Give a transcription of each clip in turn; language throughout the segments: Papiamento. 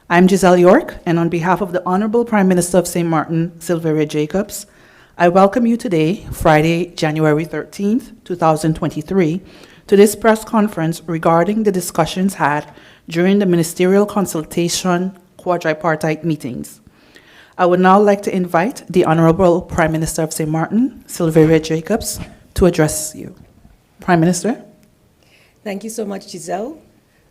I'm Giselle York, and on behalf of the Honorable Prime Minister of St. Martin, Silveria Jacobs, I welcome you today, Friday, January 13th, 2023, to this press conference regarding the discussions had during the ministerial consultation quadripartite meetings. I would now like to invite the Honorable Prime Minister of St. Martin, Silveria Jacobs, to address you. Prime Minister? Thank you so much, Giselle.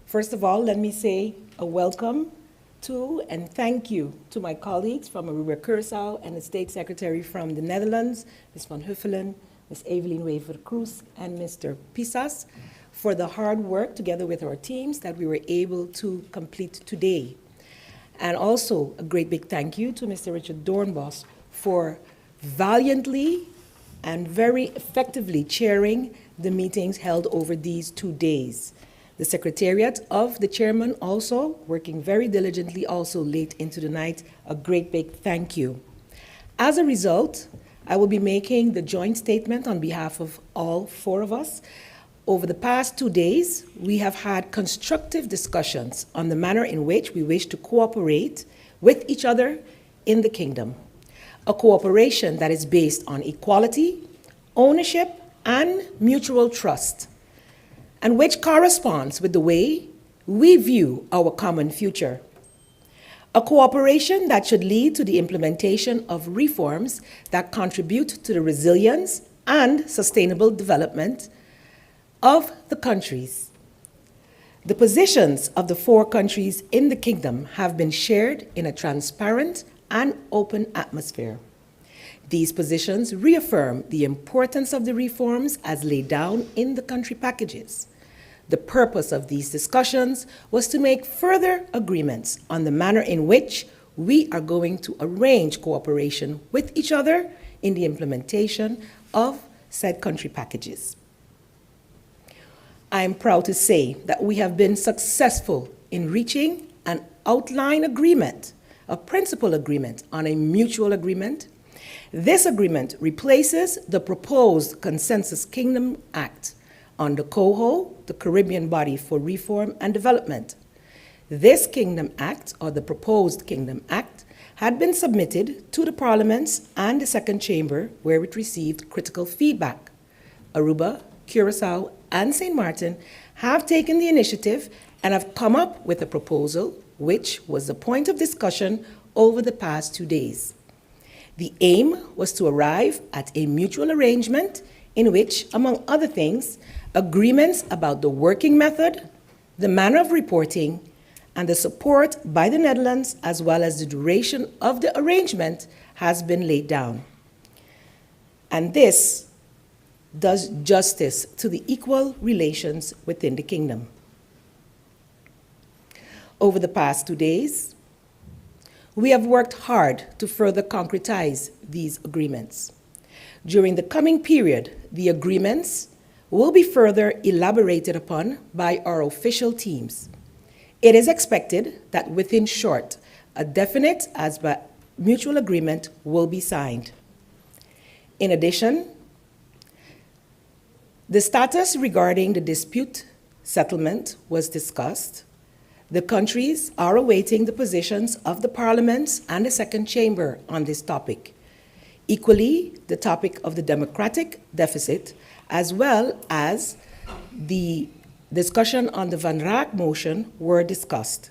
First of all, let me say a welcome to and thank you to my colleagues from Aruba Curacao and the State Secretary from the Netherlands, Ms. Van Huffelen, Ms. Evelyn Wever-Kroes, and Mr. Pisas for the hard work together with our teams that we were able to complete today. And also a great big thank you to Mr. Richard Doornbos for valiantly and very effectively chairing the meetings held over these 2 days. The secretariat of the chairman also working very diligently also late into the night. A great big thank you. As a result, I will be making the joint statement on behalf of all four of us. Over the past 2 days, we have had constructive discussions on the manner in which we wish to cooperate with each other in the kingdom. A cooperation that is based on equality, ownership, and mutual trust, and which corresponds with the way we view our common future. A cooperation that should lead to the implementation of reforms that contribute to the resilience and sustainable development of the countries. The positions of the four countries in the kingdom have been shared in a transparent and open atmosphere. These positions reaffirm the importance of the reforms as laid down in the country packages. The purpose of these discussions was to make further agreements on the manner in which we are going to arrange cooperation with each other in the implementation of said country packages. I am proud to say that we have been successful in reaching an outline agreement, a principal agreement on a mutual agreement. This agreement replaces the proposed Consensus Kingdom Act on the COHO, the Caribbean Body for Reform and Development. This Kingdom Act, or the proposed Kingdom Act, had been submitted to the parliaments and the second chamber, where it received critical feedback. Aruba, Curacao, and St. Martin have taken the initiative and have come up with a proposal, which was the point of discussion over the past 2 days. The aim was to arrive at a mutual arrangement in which, among other things, agreements about the working method, the manner of reporting, and the support by the Netherlands, as well as the duration of the arrangement, has been laid down. And this does justice to the equal relations within the kingdom. Over the past 2 days, we have worked hard to further concretize these agreements. During the coming period, the agreements will be further elaborated upon by our official teams. It is expected that within short, a definite as but mutual agreement will be signed. In addition, the status regarding the dispute settlement was discussed. The countries are awaiting the positions of the parliaments and the second chamber on this topic. Equally, the topic of the democratic deficit, as well as the discussion on the Van Raak motion, were discussed.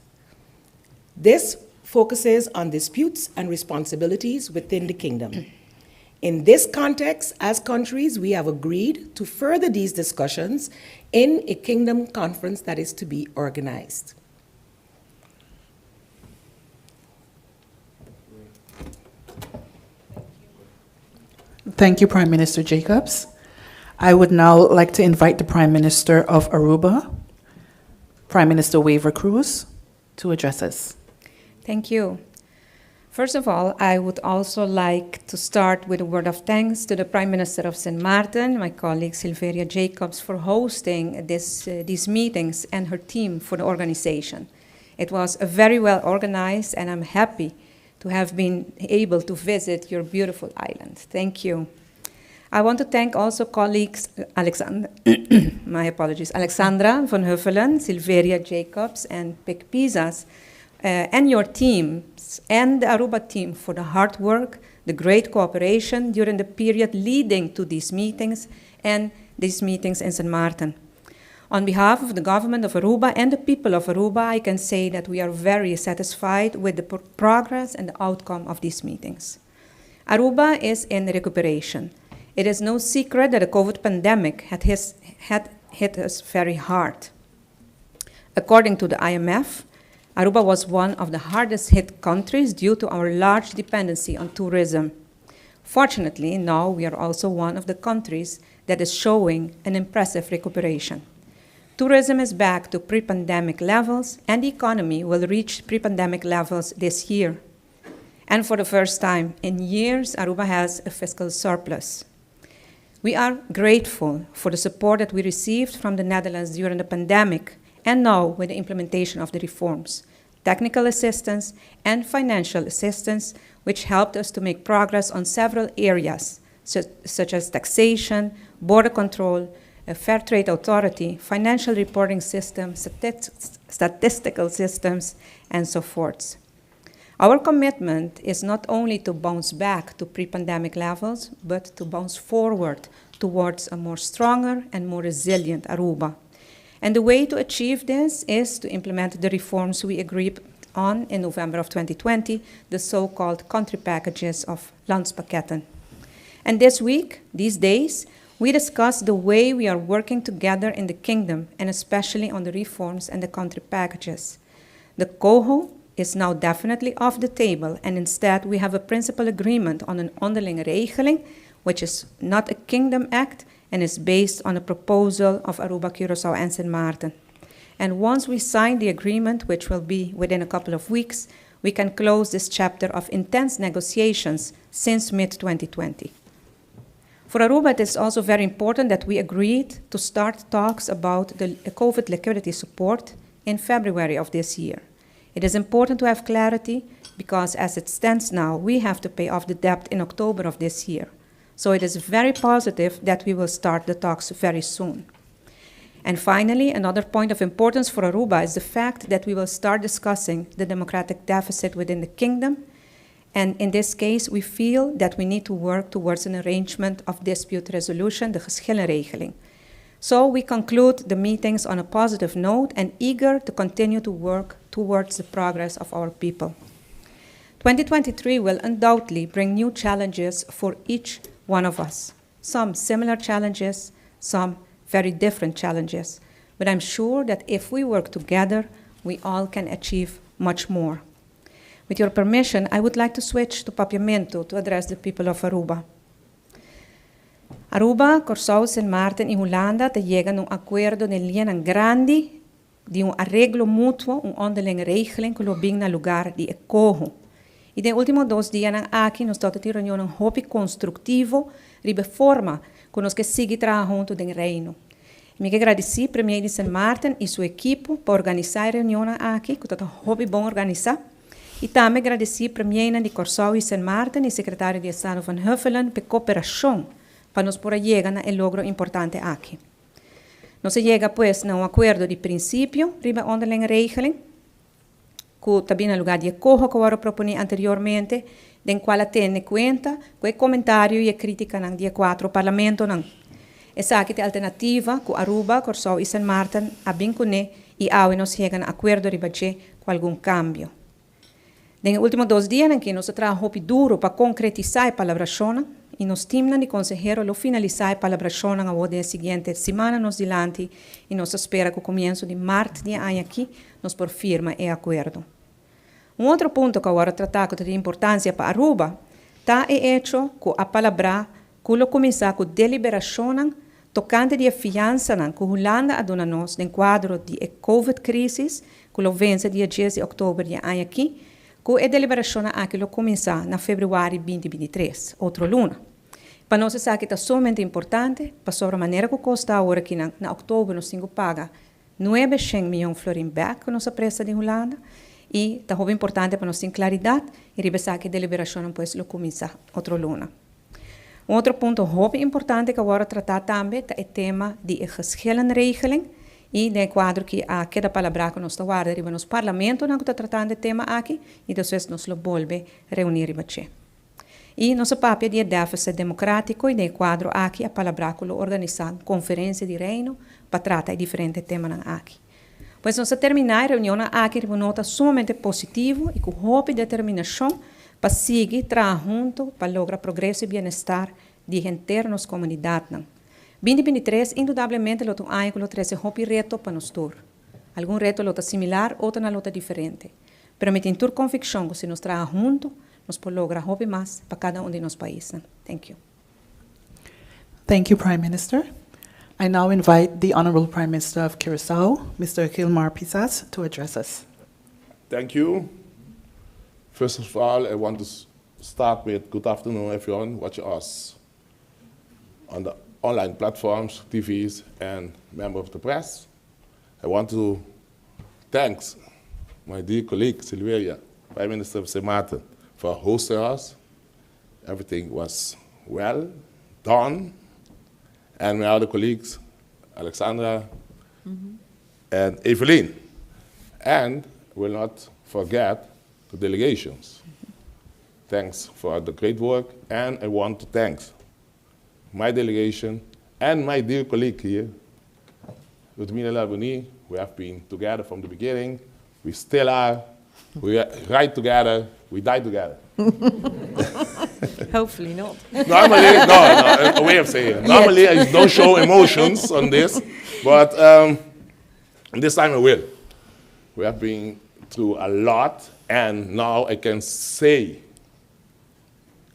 This focuses on disputes and responsibilities within the kingdom. In this context, as countries, we have agreed to further these discussions in a kingdom conference that is to be organized. Thank you, Prime Minister Jacobs. I would now like to invite the Prime Minister of Aruba, Prime Minister Wever Croes, to address us. Thank you. First of all, I would also like to start with a word of thanks to the Prime Minister of St. Martin, my colleague Silveria Jacobs, for hosting these meetings and her team for the organization. It was very well organized, and I'm happy to have been able to visit your beautiful island. Thank you. I want to thank also colleagues Alexander, my apologies, Alexandra van Huffelen, Silveria Jacobs, and Pik Pisas, and your teams and the Aruba team for the hard work, the great cooperation during the period leading to these meetings and these meetings in St. Maarten. On behalf of the government of Aruba and the people of Aruba, I can say that we are very satisfied with the progress and the outcome of these meetings. Aruba is in recuperation. It is no secret that the COVID pandemic had hit us very hard. According to the IMF, Aruba was one of the hardest hit countries due to our large dependency on tourism. Fortunately, now we are also one of the countries that is showing an impressive recuperation. Tourism is back to pre pandemic levels, and the economy will reach pre pandemic levels this year. And for the first time in years, Aruba has a fiscal surplus. We are grateful for the support that we received from the Netherlands during the pandemic and now with the implementation of the reforms, technical assistance and financial assistance, which helped us to make progress on several areas, such as taxation, border control, a fair trade authority, financial reporting system, statistical systems, and so forth. Our commitment is not only to bounce back to pre pandemic levels, but to bounce forward towards a more stronger and more resilient Aruba. And the way to achieve this is to implement the reforms we agreed on in November of 2020, the so called country packages of landspakketten. And this week, these days, we discussed the way we are working together in the kingdom and especially on the reforms and the country packages. The COHO is now definitely off the table, and instead we have a principal agreement on an onderlinge regeling, which is not a Kingdom Act and is based on a proposal of Aruba, Curaçao, and St. Maarten. And once we sign the agreement, which will be within a couple of weeks, we can close this chapter of intense negotiations since mid 2020. For Aruba, it is also very important that we agreed to start talks about the COVID liquidity support in February of this year. It is important to have clarity because, as it stands now, we have to pay off the debt in October of this year. So it is very positive that we will start the talks very soon. And finally, another point of importance for Aruba is the fact that we will start discussing the democratic deficit within the kingdom. And in this case, we feel that we need to work towards an arrangement of dispute resolution, de geschillenregeling. So we conclude the meetings on a positive note and eager to continue to work towards the progress of our people. 2023 will undoubtedly bring new challenges for each one of us. Some similar challenges, some very different challenges. But I'm sure that if we work together, we all can achieve much more. With your permission, I would like to switch to Papiamento to address the people of Aruba. Aruba, Kòrsou, Sint Maarten i Hulanda ta yega na un akuerdo den liñanan grandi di un areglo mutuo, un onderlinge regeling ku lo bin na lugá di e COHO. I den último 2 dianan aki nos tabatin reunion hopi konstruktivo riba forma ku nos ke sigui traha huntu den reino. Mi ke gradisí Premier di Sint Maarten i su ekipo pa organisá e reunion aki, ku tabata hopi bon organisá. I tambe gradisí Premier di Kòrsou i Sint Maarten i sekretario di Estado van Huffelen pa koperashon pa nos por yega na e logro importante aki. Nos a yega, pues, na un akuerdo di prinsipio riba onderlinge regeling, ku tambe na lugá di COHO ku a proponé anteriormente, den kual tene kuenta ku e komentario i krítikanan di e kuater parlamentonan. Esaki ta e alternativa ku Aruba, Kòrsou i Sint Maarten a bin kuné i awe nos a yega na akuerdo riba dje ku algun kambio. Den último 2 dianan aki nos a traha hopi duru pa konkretisá e palabrashon i nos tim di konsehero lo finalisá e palabrashon e siguiente siman nos dilanti i nos ta spera ku komienso di mart di aña aki nos por firma e akuerdo. Un otro punto ku awor a trata ku tin importansia pa Aruba ta e echo ku a palabrá ku lo kuminsá ku deliberashon tokante di fiansa ku Hulanda a duna nos den kuadro di COVID-crisis, ku lo vense dia 10 di òktober di aña aki, ku e deliberashon aki lo kuminsá na febrüari 2023, otro luna. Pa nos esaki ta sumamente importante, pasobra manera ku kos ta awor aki na òktober nos tin ku paga 900 mion florin bèk ku nos a presta di Hulanda i ta hopi importante pa nos tin klaridat i riba esaki deliberashon pues lo kuminsá otro luna. Un otro punto hopi importante ku a wòrdu tratá tambe ta e tema di e geschillenregeling i den e kuadro ki a keda palabrá ku nos ta warda riba nos parlamentonan ku ta tratando e tema aki i despues nos lo bolbe reuní riba dje. I nos a papia di e deficit democratico i den e cuadro aki a palabrá cu lo organisá un conferencia di Reino pa trata e diferente temanan aki. Pues nos a terminá e reunionnan aki riba un nota sumamente positivo i cu hopi determinacion pa sigui traha hunto pa logra progreso i bienestar di henter nos comunidadnan. 2023 indudablemente lo ta un aña cu lo trece hopi reto pa nos tur. Algun reto lo ta similar, otronan lo ta diferente. Pero mi tin tur conviccion cu si nos traha hunto, nos por logra hopi mas pa kada un di nos paisnan. Thank you. Thank you, Prime Minister. I now invite the Honorable Prime Minister of Curacao, Mr. Gilmar Pisas, to address us. Thank you. First of all, I want to start with good afternoon, everyone watching us on the online platforms, TVs, and member of the press. I want to thank my dear colleague, Silveria, Prime Minister of St. Martin, for hosting us. Everything was well done. And my other colleagues, Alexandra and Evelyn. And will not forget the delegations. Thanks for the great work, and I want to thank my delegation and my dear colleague here, Ludmila Laboni. We have been together from the beginning. We still are. We are right together. We die together. Hopefully not. Normally, no, no, a way of saying it. Normally, I don't show emotions on this, but this time I will. We have been through a lot, and now I can say,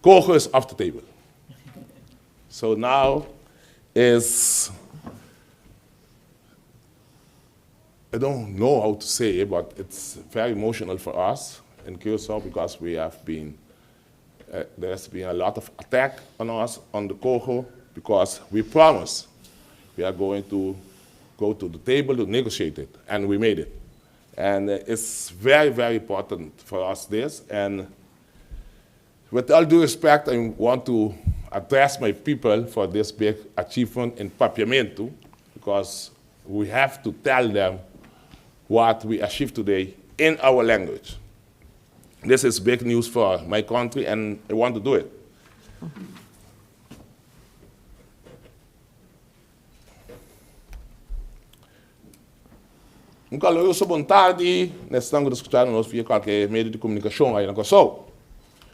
COHO is off the table. So now is, I don't know how to say it, but it's very emotional for us in Curacao because we have been, there has been a lot of attack on us, on the COHO, because we promise we are going to go to the table to negotiate it, and we made it. And it's very, very important for us this. And with all due respect, I want to address my people for this big achievement in Papiamento, because we have to tell them what we achieved today in our language. This is big news for my country, and I want to do it. Un kaluroso bon tardi na esnan ku ta skucha nos via kualke medio di komunikashon ahi na Kòrsou.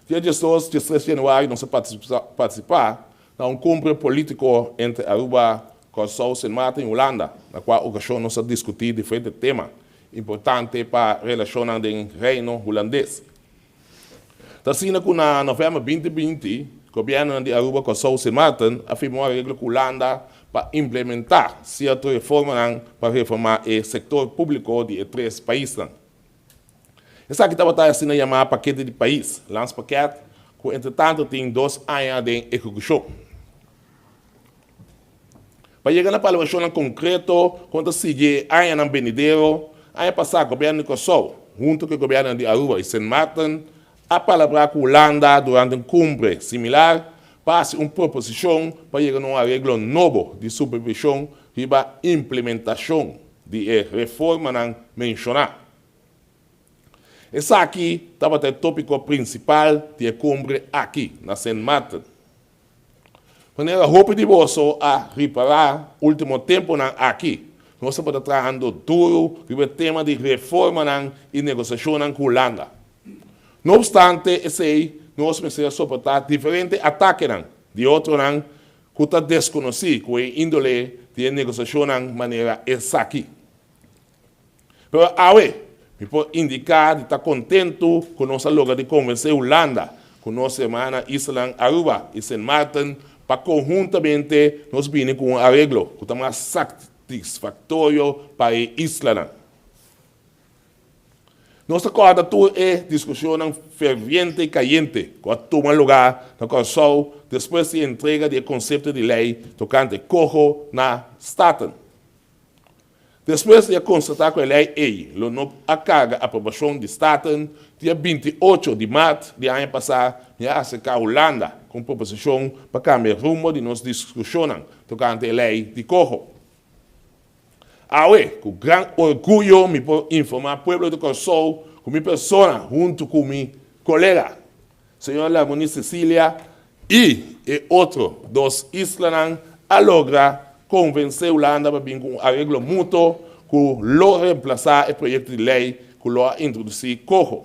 Dia 12, 13 di yanüari nos a partisipá na un kumbre polítiko entre Aruba, Kòrsou, Sint Maarten i Hulanda, na kua okashon nos a diskutí diferente tema importante pa relashonnan den Reino Hulandes. Ta asina ku na novèmber 2020, gobièrnunan di Aruba, Kòrsou, Sint Maarten a firma un areglo ku Hulanda pa implementá sierto reformanan pa reformá e sektor públiko di e tres paisnan. Esaki tabata e asina yamá pakete di pais, landspakket, ku entretantu tin dos aña den ehekushon. Pa yega na palabrashonnan konkreto kon ta sigui e añanan benidero, aña pasá gobièrnu di Kòrsou huntu ku e gobièrnunan di Aruba i Sint Maarten a palabrá ku Hulanda durante un kumbre similar pa hasi un proposishon pa yega na un areglo nobo di supervishon riba implementashon di e reformanan menshoná. Esaki tabata e tópiko prinsipal di e kumbre aki na Sint Maarten. Manera hopi di boso a ripará último tempunan aki, nos tabata trahando duru riba e tema di reformanan i negosiashonnan ku Hulanda. No opstante esei, nos mester a soportá diferente atakenan di otronan ku ta deskonosí ku e índole di e negosiashonnan manera esaki. Pero awe, mi por indiká di ta kontentu ku nos a logra di konvensé Hulanda ku nos hermana islanan Aruba i Sint Maarten pa konhuntamente nos bini ku un areglo ku ta mas satisfaktorio pa e islanan. Nos ta kòrda tur e diskushonnan ferviente i kayente ku a tuma lugá na Kòrsou despues di entrega di e konsepto di lei tokante koho na Staten. Despues di a konstatá ku e lei ei lo no a karga aprobashon di Staten, dia 28 di mart di aña pasá mi a aserká Hulanda ku un proposishon pa kambia rumbo di nos diskushonnan tokante e lei di coho. Awe, ku gran orguyo mi por informá pueblo di Kòrsou ku mi persona huntu ku mi kolega, señor Larmonie Cecilia i e otro dos islanan a logra konvensé Hulanda pa bin ku un areglo mutuo ku lo remplasá e proyekto di lei ku lo a introdusí coho.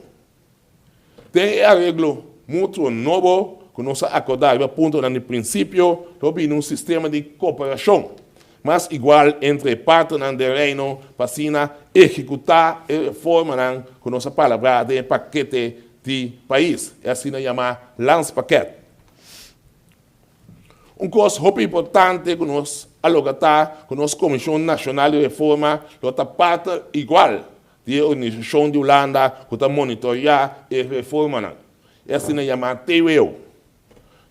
Den e areglo mutuo nobo ku nos a akordá riba puntonan di prinsipio lo bini un sistema di koperashon mas igual entre e partnernan den Reino pa asina ehekutá e reformanan ku nos a palabrá den e pakete di pais, e asina yamá landspakket. Un kos hopi importante ku nos a logra ta ku nos Komishon Nashonal di Reforma lo ta partner igual di e organisashon di Hulanda ku ta monitoriá e reformanan, e asina yamá TWO.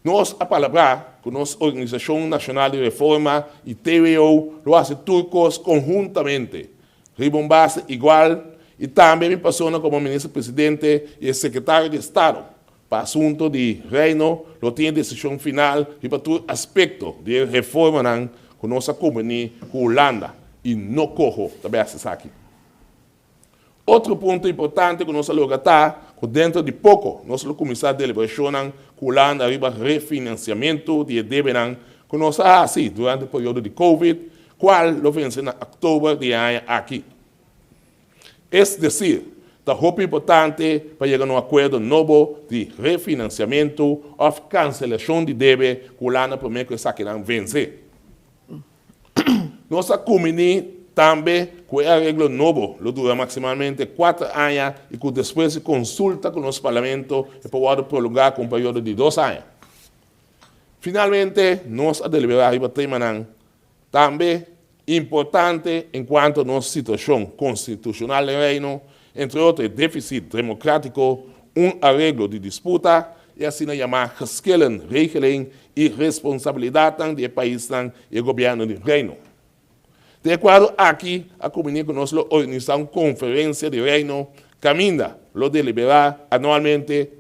Nos a palabrá ku nos Organisashon Nashonal di Reforma i TWO lo hasi tur kos konhuntamente, riba un base igual i tambe mi persona komo Minister Presidente i e Sekretario di Estado pa Asunto di Reino lo tin e desishon final riba tur aspekto di e reformanan ku nos a kumbení ku Hulanda i no koho ta bai hasi esaki. Otro punto importante ku nos a logra ta ku dentro di poko nos lo kuminsá deliberashonnan ku Hulanda riba refinansiamentu di e debenan ku nos a hasi durante e periodo di Covid, kual lo vense na òktober di e aña aki. Es desir, ta hopi importante pa yega na un akuerdo nobo di refinansiamentu òf kanselashon di debe ku Hulanda promé ku esakinan vense. Nos a kuminí tambe ku e areglo nobo lo dura maksimalmente kuater aña i ku despues di konsulta ku nos Parlamento e por wòrdu prolongá ku un periodo di dos aña. Finalmente nos a deliberá riba temanan tambe importante enkuanto nos situashon konstitushonal den Reino, entre otro e défisit demokrátiko, un areglo di disputa, e asina yamá geschillenregeling i responsabilidatnan di e paisnan i e gobièrnu di Reino. Den e kuadro aki a kumbiní ku nos lo organisá un konferensia di Reino kaminda lo deliberá anualmente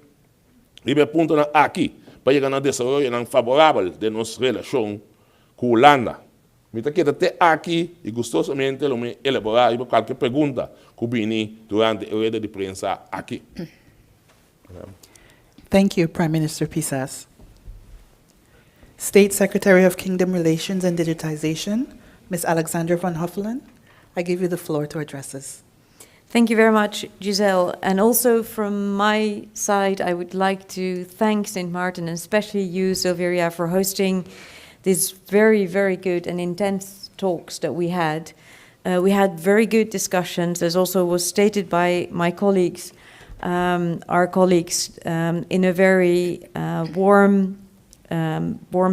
riba e puntonan aki pa yega na desaroyonan faborabel den nos relashon ku Hulanda. Mi ta keda te aki i gustosamente lo mi elaborá riba kualke pregunta ku bini durante e rueda di prensa aki. Thank you, Prime Minister Pisas. State Secretary of Kingdom Relations and Digitization, Ms. Alexandra van Huffelen, I give you the floor to address us. Thank you very much, Giselle. And also from my side, I would like to thank St. Martin and especially you, Silveria, for hosting these very, very good and intense talks that we had. We had very good discussions, as also was stated by my colleagues, our colleagues, in a very warm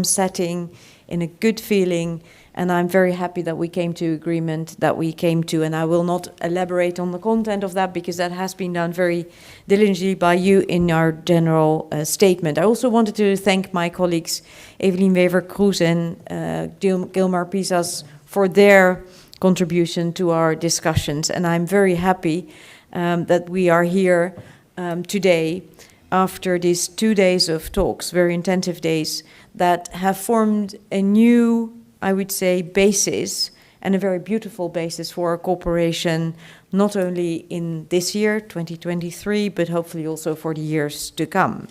setting, in a good feeling, and I'm very happy that we came to agreement that we came to. And I will not elaborate on the content of that because that has been done very diligently by you in our general statement. I also wanted to thank my colleagues Evelien Wever-Kroes and Gilmar Pisas for their contribution to our discussions. And I'm very happy that we are here today after these 2 days of talks, very intensive days, that have formed a new, I would say, basis and a very beautiful basis for our cooperation, not only in this year, 2023, but hopefully also for the years to come.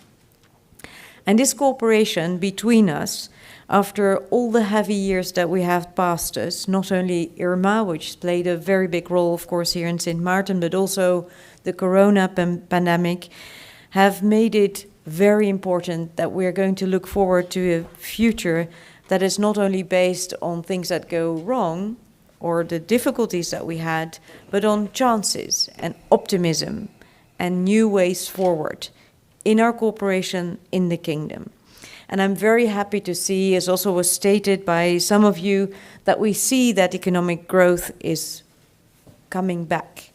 And this cooperation between us, after all the heavy years that we have passed us, not only Irma, which played a very big role, of course, here in St. Martin, but also the corona pandemic, have made it very important that we are going to look forward to a future that is not only based on things that go wrong or the difficulties that we had, but on chances and optimism and new ways forward in our cooperation in the kingdom. And I'm very happy to see, as also was stated by some of you, that we see that economic growth is coming back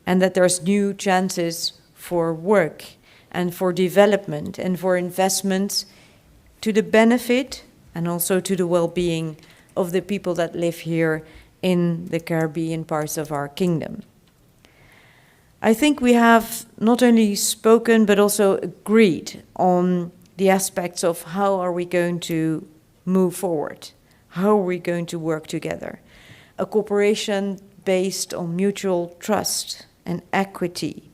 and that there's new chances for work and for development and for investments to the benefit and also to the well-being of the people that live here. In the Caribbean parts of our kingdom. I think we have not only spoken but also agreed on the aspects of how are we going to move forward, how are we going to work together. A cooperation based on mutual trust and equity,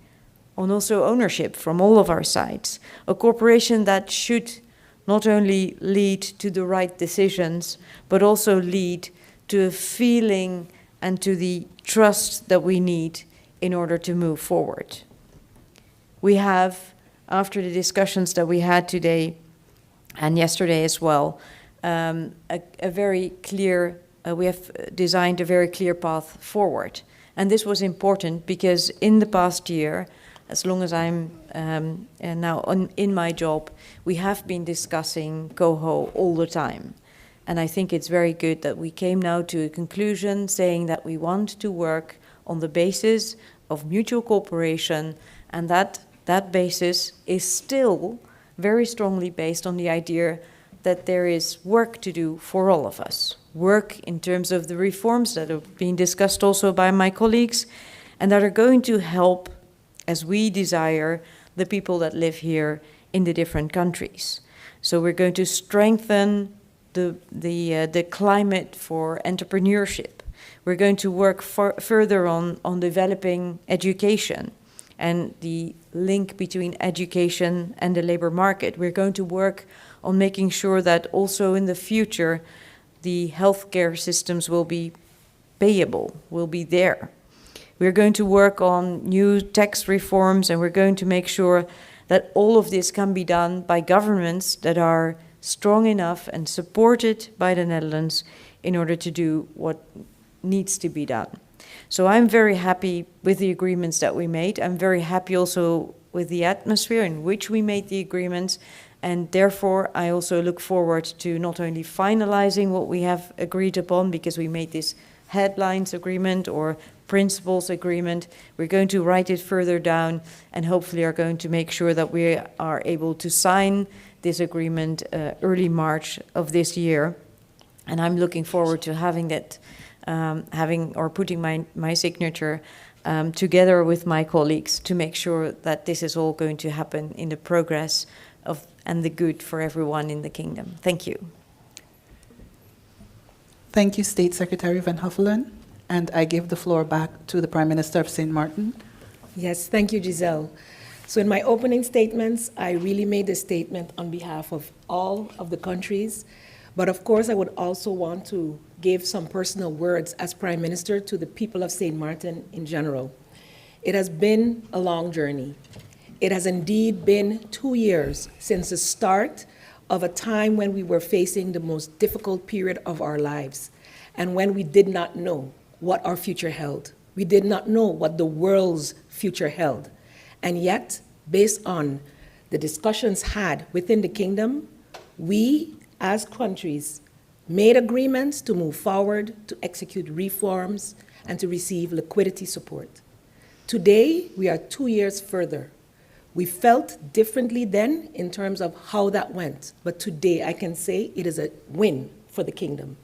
on also ownership from all of our sides. A cooperation that should not only lead to the right decisions, but also lead to a feeling and to the trust that we need in order to move forward. We have, after the discussions that we had today and yesterday as well, a very clear, we have designed a very clear path forward. And this was important because in the past year, as long as I'm now in my job, we have been discussing COHO all the time. And I think it's very good that we came now to a conclusion saying that we want to work on the basis of mutual cooperation, and that that basis is still very strongly based on the idea that there is work to do for all of us. Work in terms of the reforms that have been discussed also by my colleagues and that are going to help, as we desire, the people that live here in the different countries. So we're going to strengthen the climate for entrepreneurship. We're going to work further on developing education and the link between education and the labor market. We're going to work on making sure that also in the future the healthcare systems will be payable, will be there. We're going to work on new tax reforms, and we're going to make sure that all of this can be done by governments that are strong enough and supported by the Netherlands in order to do what needs to be done. So I'm very happy with the agreements that we made. I'm very happy also with the atmosphere in which we made the agreements. And therefore, I also look forward to not only finalizing what we have agreed upon, because we made this headlines agreement or principles agreement. We're going to write it further down and hopefully are going to make sure that we are able to sign this agreement early March of this year. And I'm looking forward to having that, having or putting my signature together with my colleagues to make sure that this is all going to happen in the progress of and the good for everyone in the kingdom. Thank you. Thank you, State Secretary Van Huffelen. And I give the floor back to the Prime Minister of St. Martin. Yes, thank you, Giselle. So in my opening statements, I really made a statement on behalf of all of the countries. But of course, I would also want to give some personal words as Prime Minister to the people of St. Martin in general. It has been a long journey. It has indeed been 2 years since the start of a time when we were facing the most difficult period of our lives and when we did not know what our future held. We did not know what the world's future held. And yet, based on the discussions had within the kingdom, we as countries made agreements to move forward, to execute reforms, and to receive liquidity support. Today, we are 2 years further. We felt differently then in terms of how that went, but today I can say it is a win for the kingdom.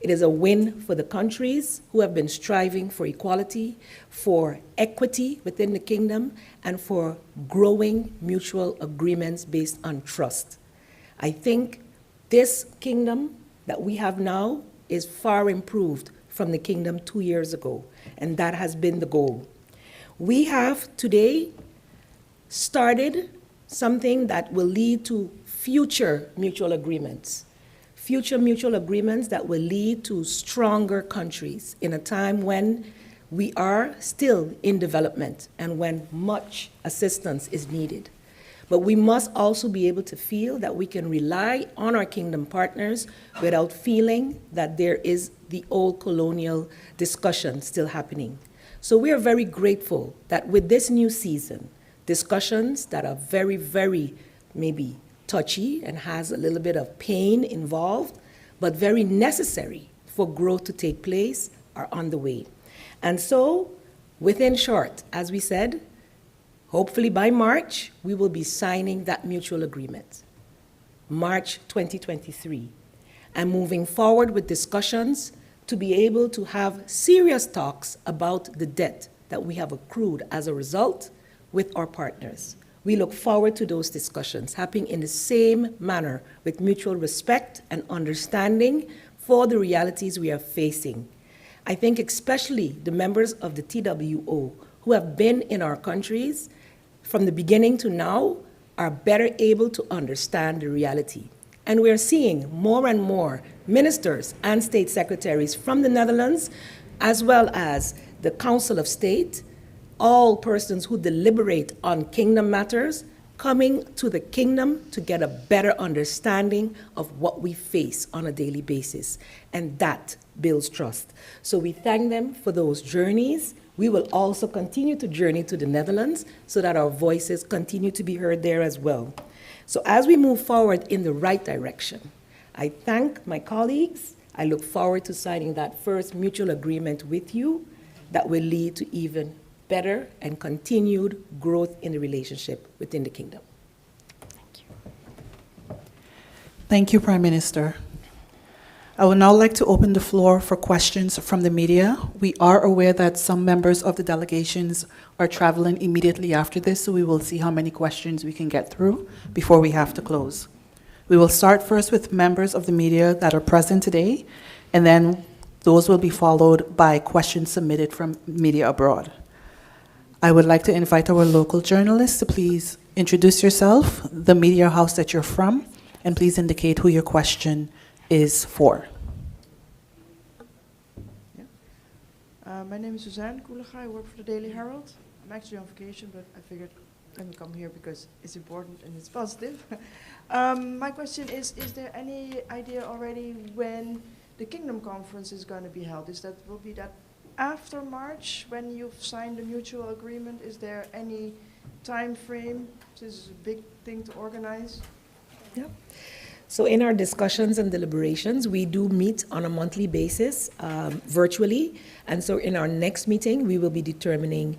It is a win for the countries who have been striving for equality, for equity within the kingdom, and for growing mutual agreements based on trust. I think this kingdom that we have now is far improved from the kingdom 2 years ago, and that has been the goal. We have today started something that will lead to future mutual agreements. Future mutual agreements that will lead to stronger countries in a time when we are still in development and when much assistance is needed. But we must also be able to feel that we can rely on our kingdom partners without feeling that there is the old colonial discussion still happening. So we are very grateful that with this new season, discussions that are very, very maybe touchy and has a little bit of pain involved, but very necessary for growth to take place, are on the way. And so, within short, as we said, hopefully by March, we will be signing that mutual agreement. March 2023. And moving forward with discussions To be able to have serious talks about the debt that we have accrued as a result with our partners. We look forward to those discussions happening in the same manner with mutual respect and understanding for the realities we are facing. I think especially the members of the TWO who have been in our countries from the beginning to now are better able to understand the reality. And we are seeing more and more ministers and state secretaries from the Netherlands, as well as the Council of State, all persons who deliberate on kingdom matters, coming to the kingdom to get a better understanding of what we face on a daily basis. And that builds trust. So we thank them for those journeys. We will also continue to journey to the Netherlands so that our voices continue to be heard there as well. So as we move forward in the right direction, I thank my colleagues. I look forward to signing that first mutual agreement with you that will lead to even better and continued growth in the relationship within the kingdom. Thank you, Prime Minister. I would now like to open the floor for questions from the media. We are aware that some members of the delegations are traveling immediately after this, so we will see how many questions we can get through before we have to close. We will start first with members of the media that are present today, and then those will be followed by questions submitted from media abroad. I would like to invite our local journalists to please introduce yourself, the media house that you're from, and please indicate who your question is for. My name is Suzanne Koelega. I work for the Daily Herald. I'm actually on vacation, but I figured let me come here because it's important and it's positive. My question is there any idea already when the Kingdom Conference is going to be held? Is that will be that after March when you've signed the mutual agreement? Is there any time frame? This is a big thing to organize. Yeah. So in our discussions and deliberations, we do meet on a monthly basis virtually. And so in our next meeting, we will be determining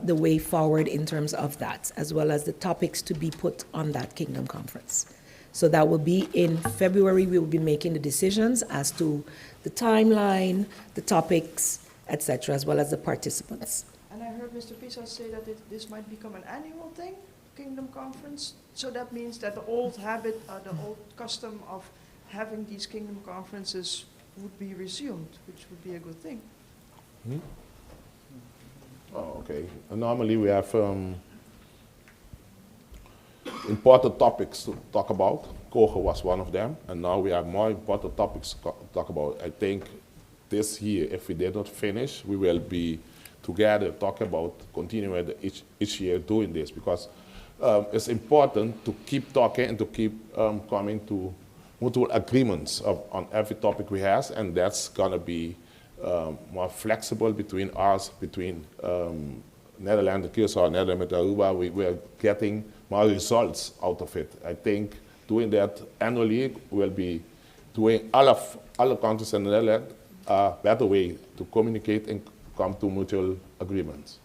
the way forward in terms of that, as well as the topics to be put on that Kingdom Conference. So that will be in February. We will be making the decisions as to the timeline, the topics, etc., as well as the participants. And I heard Mr. Pisas say that this might become an annual thing, Kingdom Conference. So that means that the old habit, the old custom of having these Kingdom Conferences would be resumed, which would be a good thing. Oh, okay. And normally we have important topics to talk about. COGE was one of them, and now we have more important topics to talk about. I think this year, if we did not finish, we will be together talking about continuing each year doing this, because it's important to keep talking and to keep coming to mutual agreements on every topic we have, and that's going to be more flexible between us, between Netherlands, Curaçao, Netherlands, Aruba. We are getting more results out of it. I think doing that annually will be doing all of all the countries in the Netherlands a better way to communicate and come to mutual agreements.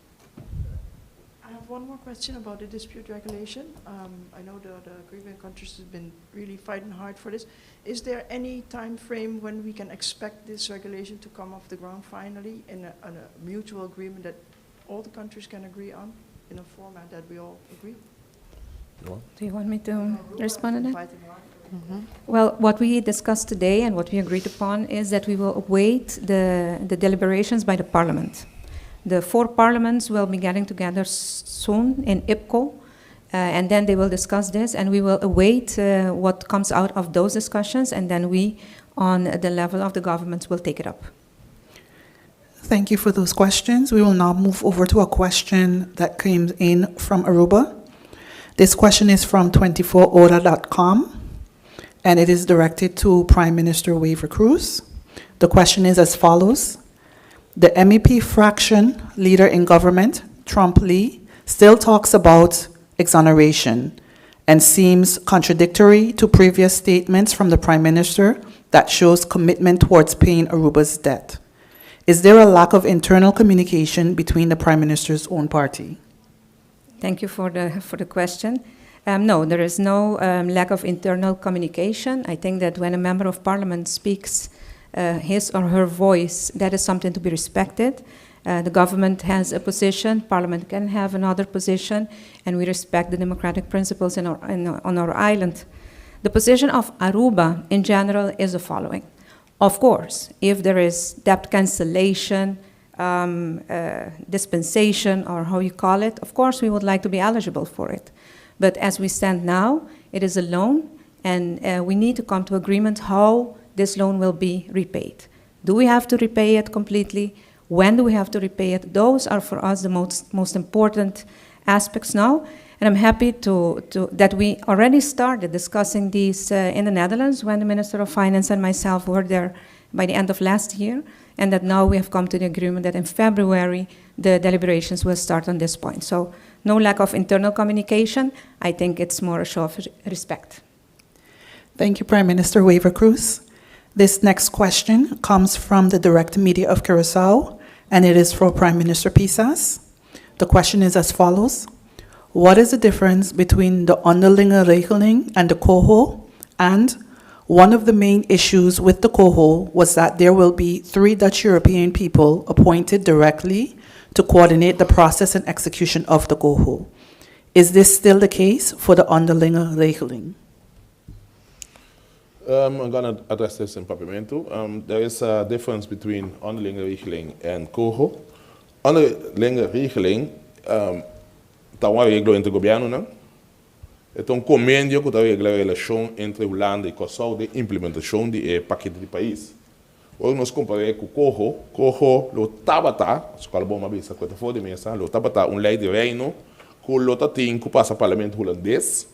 I have one more question about the dispute regulation. I know the Caribbean countries have been really fighting hard for this. Is there any time frame when we can expect this regulation to come off the ground finally in a mutual agreement that all the countries can agree on, in a format that we all agree? You want? Do you want me to Aruba respond to has been that? fighting hard. Well, what we discussed today and what we agreed upon is that we will await the deliberations by the parliament. The four parliaments will be getting together soon in IPCO, and then they will discuss this, and we will await what comes out of those discussions, and then we, on the level of the governments, will take it up. Thank you for those questions. We will now move over to a question that came in from Aruba. This question is from 24ora.com, and it is directed to Prime Minister Wever-Croes. The question is as follows. The MEP fraction leader in government, Tromp Lee, still talks about exoneration and seems contradictory to previous statements from the Prime Minister that shows commitment towards paying Aruba's debt. Is there a lack of internal communication between the Prime Minister's own party? Thank you for the question. No, there is no lack of internal communication. I think that when a member of parliament speaks His or her voice, that is something to be respected. The government has a position, parliament can have another position, and we respect the democratic principles on our island. The position of Aruba in general is the following. Of course, if there is debt cancellation, dispensation, or how you call it, of course we would like to be eligible for it. But as we stand now, it is a loan, and we need to come to agreement how this loan will be repaid. Do we have to repay it completely? When do we have to repay it? Those are for us the most important aspects now. And I'm happy that we already started discussing these in the Netherlands when the Minister of Finance and myself were there by the end of last year, and that now we have come to the agreement that in February the deliberations will start on this point. So no lack of internal communication. I think it's more a show of respect. Thank you, Prime Minister Wever-Croes. This next question comes from the Direct Media of Curacao, and it is for Prime Minister Pisas. The question is as follows. What is the difference between the onderlinge regeling and the COHO? And one of the main issues with the COHO was that there will be three Dutch European people appointed directly to coordinate the process and execution of the COHO. Is this still the case for the onderlinge regeling? I'm going to address this in Papiamento. There is a difference between onderlinge regeling and COHO. Onderlinge regeling ta un areglo entre gobièrnu, no? E un kombenio ku ta regla e relashon entre Hulanda i Kòrsou di implementashon di pakete di pais. Ora nos kompará ku COHO, COHO lo tabata, skol bon bisa ku for di mesa, lo tabata un lei di reino ku lo tin ku pasa parlamento hulandes,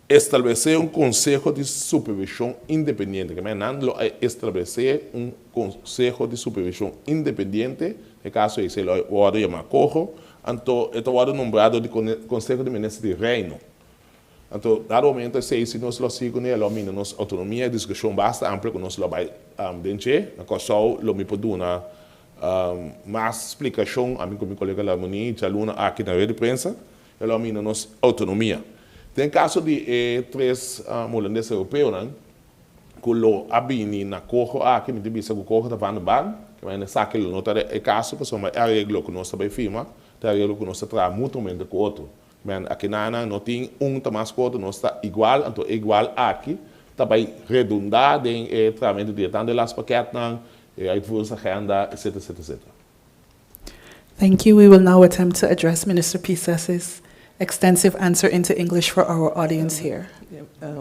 establesé un konseho di supervishon independiente, ke men lo establesé un konseho di supervishon independiente, den kaso esei lo wòrdu yamá COHO, anto e ta wòrdu nombrá di Konseho di Minister di Reino. Anto, dado momento, si nos lo sigui, lo mina nos outonomia, diskushon basta amplio ku nos lo bai den, na kua lo mi por duna mas splikashon, ami ku mi kolega Lamoni, djaluna aki na reda di prensa, lo mina nos outonomia. Den kaso di tres hulandes europeo, no, ku lo a bini na COHO aki, mi ta bisa ku COHO ta van de baan, ku men sa ku no ta e kaso, pasobra e areglo ku nos tambe firma, ta areglo ku nos ta traha mutuamente ku otro. Men aki na no tin un ta mas ku otro, nos ta igual, anto igual aki, tambe redundá den tratamentu di tantu landspakketnan, uitvoeringsagenda, etc, etc, etc. Thank you. We will now attempt to address Minister Pisas's extensive answer into English for our audience here.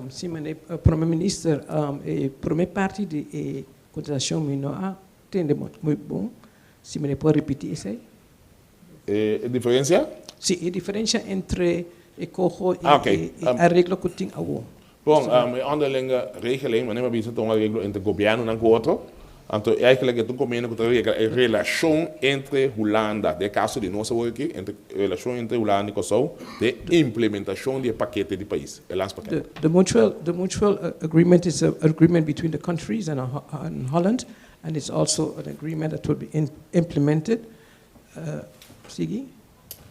Si, meneer Prome Minister, e prome parti di kontestashon mi no a tende muchu bon. Si meneer por ripití esei? E diferensia? Si, e diferensia entre e COHO i e areglo ku tin awor. Bon, e onderlinge regeling, manera mi a bisa, un areglo entre gobièrnu i otro. Anto, eigenlijk e un kombenio ku ta regla e relashon entre Hulanda, den kaso di nos aki, entre relashon entre Hulanda i Kòrsou, di implementashon di pakete di pais, e landspakket. The mutual agreement is an agreement between the countries and Holland, and it's also an agreement that will be implemented. Sigui?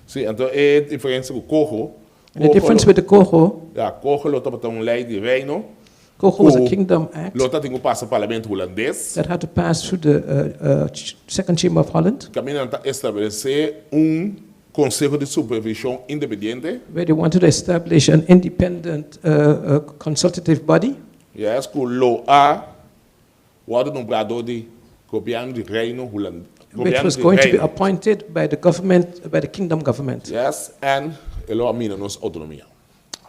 Si, anto e diferensia ku COHO. And the difference with the COHO, Ja, COHO lo tabata un lei di reino. COHO was a kingdom act Lo tabatin ku pasa parlamento hulandes. That had to pass through the second chamber of Holland, Kaminda ta establesé un konseho di supervishon independiente. Where they wanted to establish an independent consultative body Yes, ku lo a wòrdu nombrá di gobièrnu di reino hulandes. Which was going to be appointed by the government, by the kingdom government. Yes, and lo a mina nos outonomia.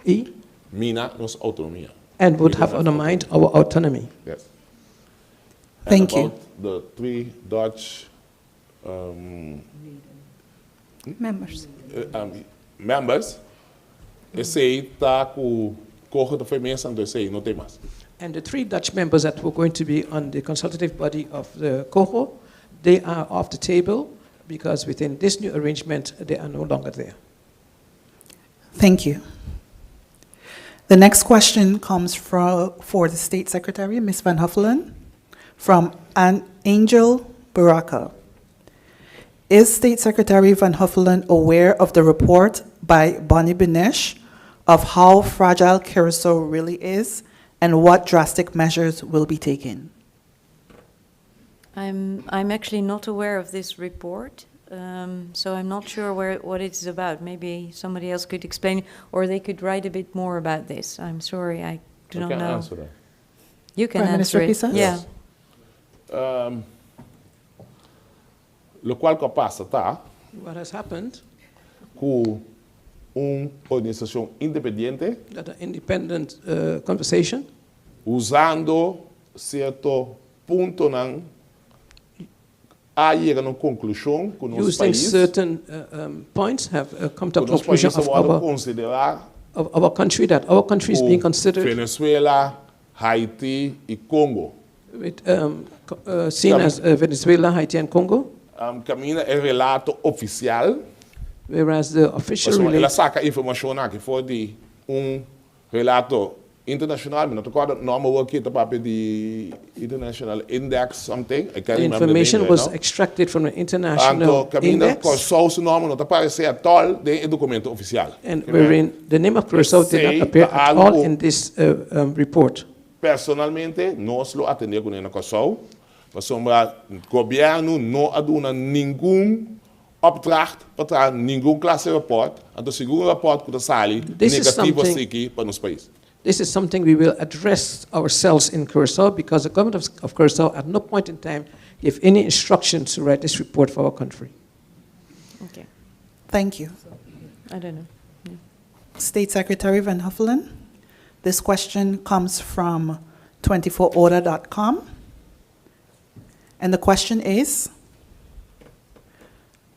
E, Mina nos outonomia. And would have undermined our autonomy. Yes. Thank And you. about the three Dutch Members. Members, esei ta ku COHO ta for di mesa, anto esei no tin mas. And the three Dutch members that were going to be on the consultative body of the COHO, they are off the table because within this new arrangement, they are no longer there. Thank you. The next question comes for the State Secretary, Ms. Van Huffelen, from An Angel Baraka. Is State Secretary Van Huffelen aware of the report by Bonnie Benesch of how fragile Curacao really is and what drastic measures will be taken? I'm actually not aware of this report, so I'm not sure what it is about. Maybe somebody else could explain, or they could write a bit more about this. I'm sorry, I do I not can know. answer that. You can Prime answer Minister it. Pisas? Yeah. Loke a pasa, ta? What has happened Ku un organisashon independiente, that an independent conversation usando sierto puntonan, a yega na konklushon ku nos using pais, certain points have come to a ku nos conclusion pais of ta our, konsiderá of our country, that our country is being considered Venezuela, Haiti i Congo. with, seen as Venezuela, Haiti, and Congo, Kaminda e relato ofisial, whereas the official el a relate saka informashon aki for di un relato internashonal, mi no ta kòrda nòmber aki ta papia di International Index something, I can't the remember the information name was right now. Extracted from an international Anto, kaminda index, Kòrsou su nòmber no ta aparesé at all den e dokumento ofisial. And wherein the name of Curaçao did not appear at all in this report. Personalmente, nos lo atendé kuné na Kòrsou, pasobra gobièrnu no a duna ningun opdracht pa traha ningun klase rapport, anto sigur rapport ku ta sali This is negativo something- aki pa nos pais. This is something we will address ourselves in Curacao because the government of Curacao at no point in time gave any instructions to write this report for our country. Okay. Thank you. I don't know. State Secretary Van Huffelen, this question comes from 24ora.com. And the question is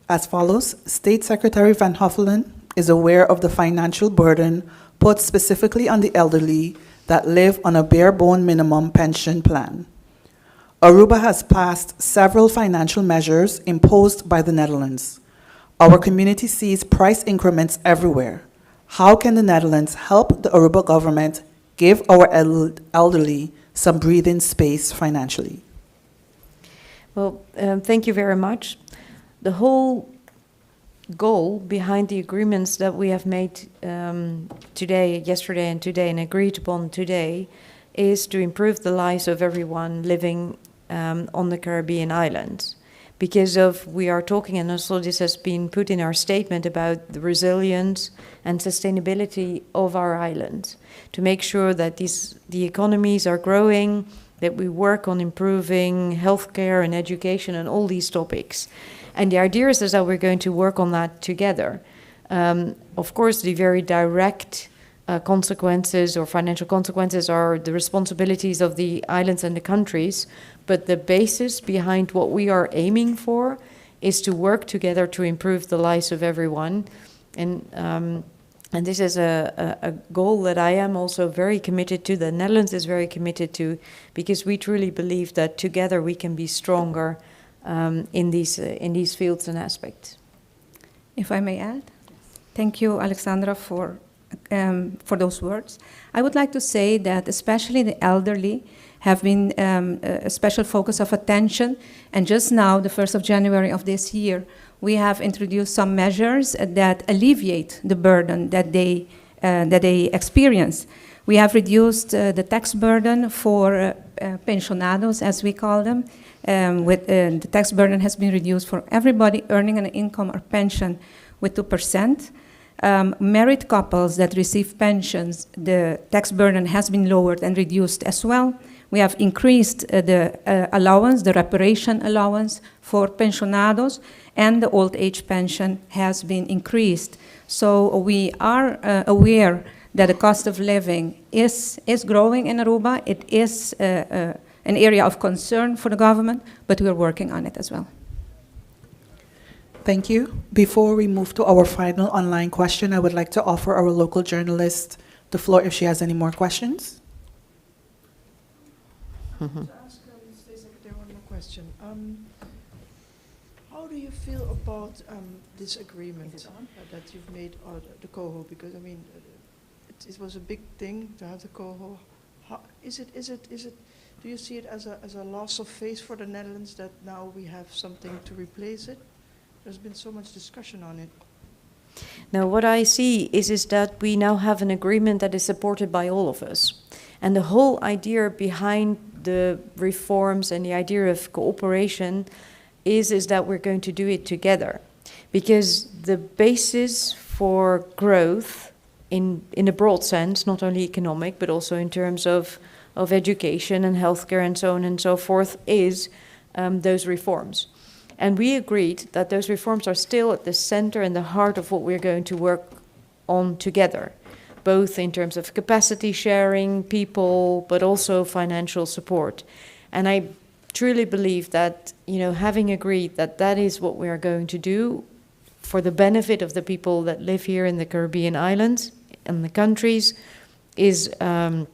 as follows. State Secretary Van Huffelen is aware of the financial burden put specifically on the elderly that live on a bare bone minimum pension plan. Aruba has passed several financial measures imposed by the Netherlands. Our community sees price increments everywhere. How can the Netherlands help the Aruba government give our elderly some breathing space financially? Well, thank you very much. The whole goal behind the agreements that we have made today, yesterday, and today, and agreed upon today, is to improve the lives of everyone living on the Caribbean islands. Because of we are talking, and also this has been put in our statement about the resilience and sustainability of our islands, to make sure that the economies are growing, that we work on improving healthcare and education and all these topics. And the idea is that we're going to work on that together. Of course, the very direct consequences or financial consequences are the responsibilities of the islands and the countries, but the basis behind what we are aiming for is to work together to improve the lives of everyone. And this is a goal that I am also very committed to, the Netherlands is very committed to, because we truly believe that together we can be stronger in these fields and aspects. If I may add, thank you, Alexandra, for those words. I would like to say that especially the elderly have been a special focus of attention. And just now, the 1st of January of this year, we have introduced some measures that alleviate the burden that they experience. We have reduced the tax burden for pensionados, as we call them. With, the tax burden has been reduced for everybody earning an income or pension with 2%. Married couples that receive pensions, the tax burden has been lowered and reduced as well. We have increased the allowance, the reparation allowance for pensionados, and the old age pension has been increased. So we are aware that the cost of living is growing in Aruba. It is an area of concern for the government, but we are working on it as well. Thank you. Before we move to our final online question, I would like to offer our local journalist the floor if she has any more questions. To ask State Secretary one more question. How do you feel about this agreement that you've made, the COHO? Because I mean, it was a big thing to have the COHO. How, is it, do you see it as a loss of face for the Netherlands that now we have something to replace it? There's been so much discussion on it. Now, what I see is that we now have an agreement that is supported by all of us. And the whole idea behind the reforms and the idea of cooperation is that we're going to do it together. Because the basis for growth in a broad sense, not only economic, but also in terms of education and healthcare and so on and so forth, is those reforms. And we agreed that those reforms are still at the center and the heart of what we're going to work on together, both in terms of capacity sharing, people, but also financial support. And I truly believe that, having agreed that that is what we are going to do for the benefit of the people that live here in the Caribbean islands and the countries, is a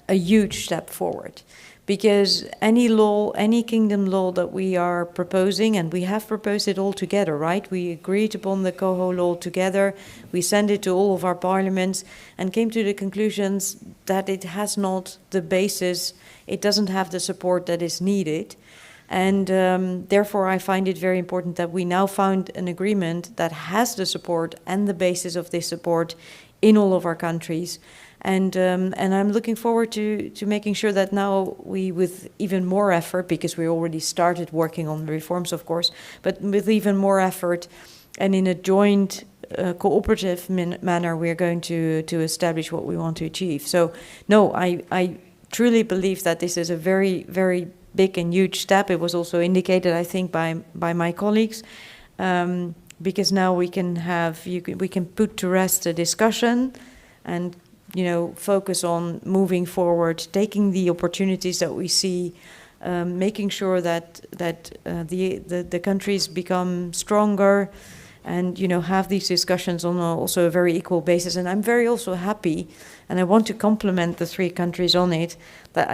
huge step forward. Because any law, any kingdom law that we are proposing, and we have proposed it all together, right? We agreed upon the COHO law together, we sent it to all of our parliaments, and came to the conclusions that it has not the basis, it doesn't have the support that is needed. And therefore, I find it very important that we now found an agreement that has the support and the basis of this support in all of our countries. And I'm looking forward to making sure that now we, with even more effort, because we already started working on the reforms, of course, but with even more effort and in a joint cooperative manner, we are going to establish what we want to achieve. So, no, I truly believe that this is a very, very big and huge step. It was also indicated, I think, by my colleagues, because now we can have, you can, we can put to rest the discussion and focus on moving forward, taking the opportunities that we see, making sure that the countries become stronger, and have these discussions on also a very equal basis. And I'm very also happy, and I want to compliment the three countries on it, that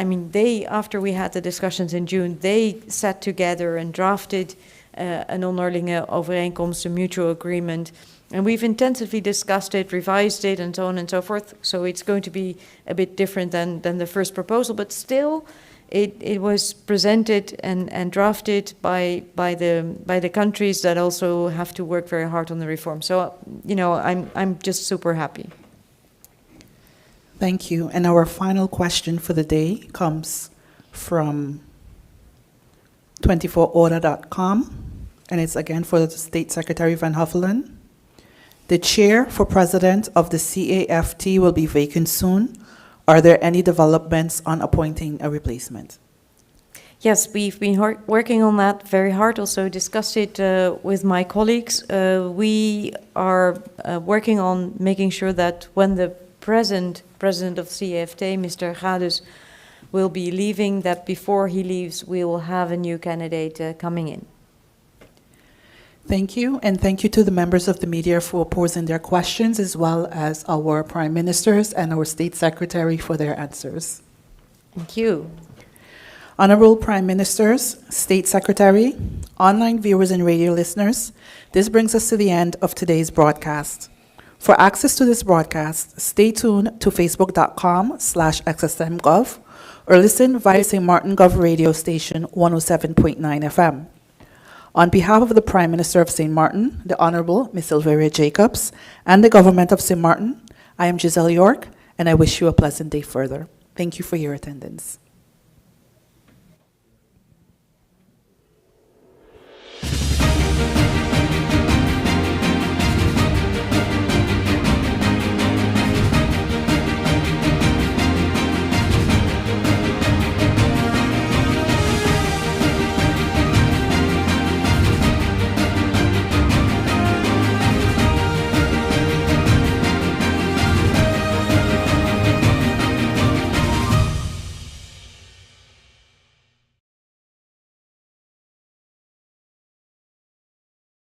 after we had the discussions in June, they sat together and drafted an onderlinge overeenkomst, a mutual agreement. And we've intensively discussed it, revised it, and so on and so forth. So it's going to be a bit different than the first proposal, but still it was presented and drafted by the countries that also have to work very hard on the reform. So I'm just super happy. Thank you. And our final question for the day comes from 24order.com, and it's again for the State Secretary Van Huffelen. The chair for president of the CAFT will be vacant soon. Are there any developments on appointing a replacement? Yes, we've been working on that very hard, also discussed it with my colleagues. We are working on making sure that when the present president of CAFT, Mr. Gadus, will be leaving, that before he leaves, we will have a new candidate coming in. Thank you, and thank you to the members of the media for posing their questions, as well as our prime ministers and our state secretary for their answers. Thank you. Honorable Prime Ministers, State Secretary, online viewers and radio listeners, this brings us to the end of today's broadcast. For access to this broadcast, stay tuned to facebook.com/xsmgov or listen via St. Martin Gov radio station 107.9 FM. On behalf of the Prime Minister of St. Martin, the Honorable Ms. Silveria Jacobs, and the Government of St. Martin, I am Giselle York, and I wish you a pleasant day further. Thank you for your attendance.